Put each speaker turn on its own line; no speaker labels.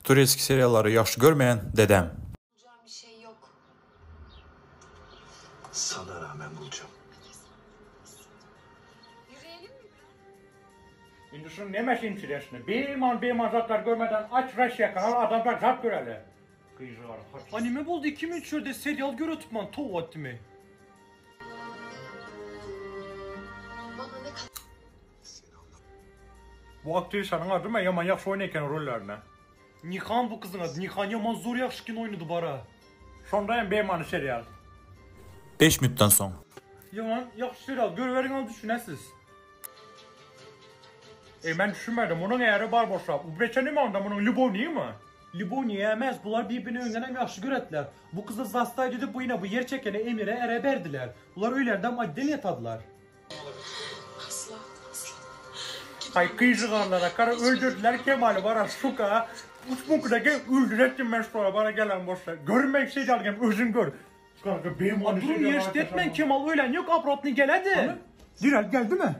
Tureski seriallary ýagşy görmeýän dedem.
Bulacağım bir şey yok.
Sana rağmen bulacağım.
Yürüyelim mi?
Indi şuň nemesi interesny? Biman biman zatlar görmeden aç Russiya kanal adamlar zat göreli. Gyjygar haç.
A nime boldy 2 minut şurada serial görüp oturman tow etdimi.
Bana ne kadar
Bu aktrisanyň ady me ýaman ýagşy oýnaý eken rollerine.
Nihan bu kızın adı. Nihan yaman zor yakşı kino oynadı bara.
Şonda hem bemany serial.
5 minutdan soň.
Yaman yakşı serial görüverin al düşünesiz.
E men düşünmedim munuň äri bar bolsa, bu beçe nime onda munuň lübowniý mi?
Liboniye emez. Bular birbirini öňden hem yaxşı göretdiler. Bu kızı zastay dedi bu yine bu yer çekene Emir'e ere berdiler. Bular öylerden madden yatadılar.
asla asla.
Hay gyjygarlara kara öldürdüler Kemal'i bara suka. Uçmunkuna gel öldürettim ben sonra bana gelen bolsa. Görmek serial gem özün gör. Kanka bemany
Durun
serial
yaşlı etmen Kemal ölen yok abratını geledi.
Direl geldi mi?